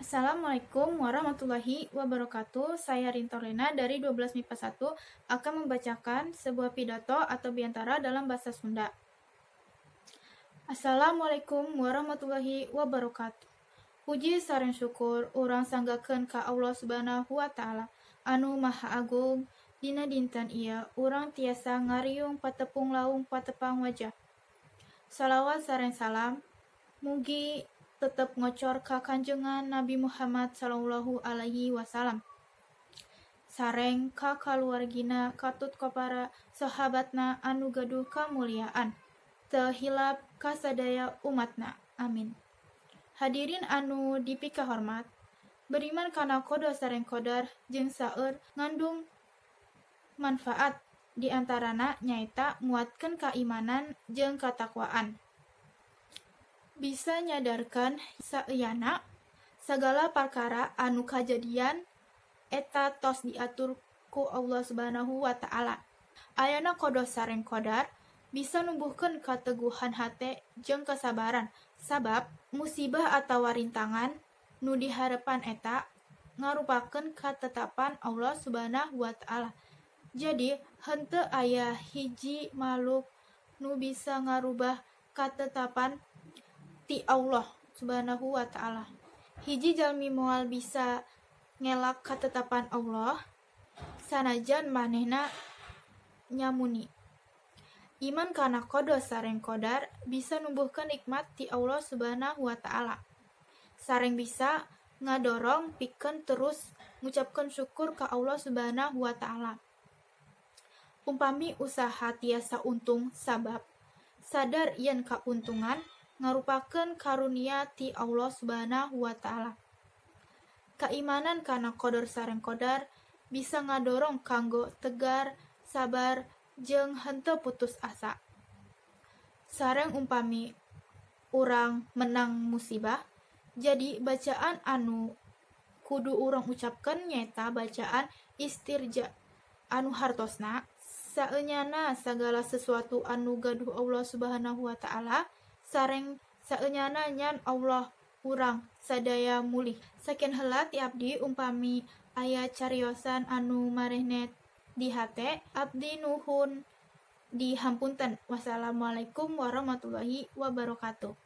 Assalamualaikum warahmatullahi wabarakatuh. Saya Rinto Lena dari 12 MIPA 1 akan membacakan sebuah pidato atau biantara dalam bahasa Sunda. Assalamualaikum warahmatullahi wabarakatuh. Puji sareng syukur urang sanggakeun ka Allah Subhanahu wa Ta'ala anu Maha Agung. Dina dinten ieu urang tiasa ngariung patepung laung patepang wajah. Salawat sareng salam mugi tetep ngocor ka Kanjengan Nabi Muhammad sallallahu alaihi wasallam sareng ka kaluargina katut ka para sahabatna anu gaduh kamuliaan, teu hilap ka sadaya umatna, amin. Hadirin anu dipikahormat, beriman kana qada sareng qadar jeung seueur ngandung manfaat, di antarana nyaeta nguatkeun kaimanan jeung katakwaan, bisa nyadarkeun saenyana sagala parkara anu kajadian eta tos diatur ku Allah Subhanahu wa Ta'ala. Ayana qada sareng qadar bisa numbuhkeun kateguhan hate jeung kasabaran, sabab musibah atawa rintangan nu diharepan eta ngarupakeun katetapan Allah Subhanahu wa Ta'ala, jadi henteu aya hiji makhluk nu bisa ngarubah katetapan ti Allah Subhanahu wa Ta'ala. Hiji jalmi moal bisa ngelak katetapan Allah sanajan manehna nyamuni. Iman kana qada sareng qadar bisa numbuhkeun nikmat ti Allah Subhanahu wa Ta'ala sareng bisa ngadorong pikeun terus ngucapkeun syukur ka Allah Subhanahu wa Ta'ala. Upami usaha tiasa untung, sabab sadar yen kauntungan ngarupakeun karunia ti Allah Subhanahu wa Ta'ala. Kaimanan kana qada sareng qadar bisa ngadorong kanggo tegar, sabar, jeung henteu putus asa. Sareng upami urang meunang musibah, jadi bacaan anu kudu urang ucapkeun nyaeta bacaan istirja, anu hartosna saenyana sagala sesuatu anu gaduh Allah Subhanahu wa Ta'ala sareng saenyana nyan Allah urang sadaya mulih. Sakian heula ti abdi, upami aya cariosan anu marehne di hate abdi, nuhun dihapunten. Wassalamualaikum warahmatullahi wabarakatuh.